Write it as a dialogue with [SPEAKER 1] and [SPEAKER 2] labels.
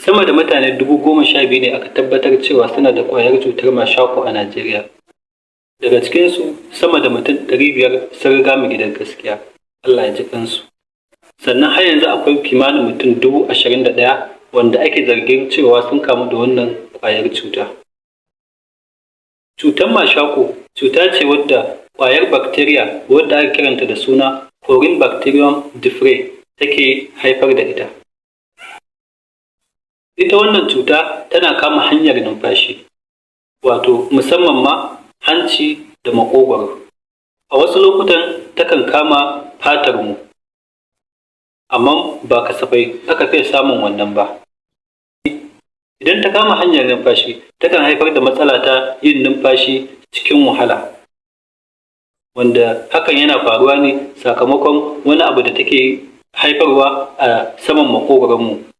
[SPEAKER 1] Sama da mutane 12,000 ne aka tabbatar cewa suna da ƙwayar cutar mashaƙo a Najeriya. Daga cikinsu, sama da mutum 500 sun riga mu gidan gaskiya. Allah ya ji kansu. Sannan har yanzu akwai kimanin mutum 21,000 wanda ake zargin cewa sun kamu da wannan ƙwayar cuta. Cutar mashaƙo cuta ce wadda ƙwayar bacteria wadda ake kiranta da suna Corynebacterium diphtheriae take haifar da ita. Ita wannan cuta tana kama hanyar numfashi, wato musamman ma hanci da maƙogwaro. A wasu lokutan takan kama fatarmu, amma ba kasafai aka fiye samun wannan ba. Idan ta kama hanyar numfashi, takan haifar da matsala ta yin numfashi cikin wahala, wanda hakan yana faruwa ne sakamakon wani abu da take haifarwa a saman maƙogwaronmu.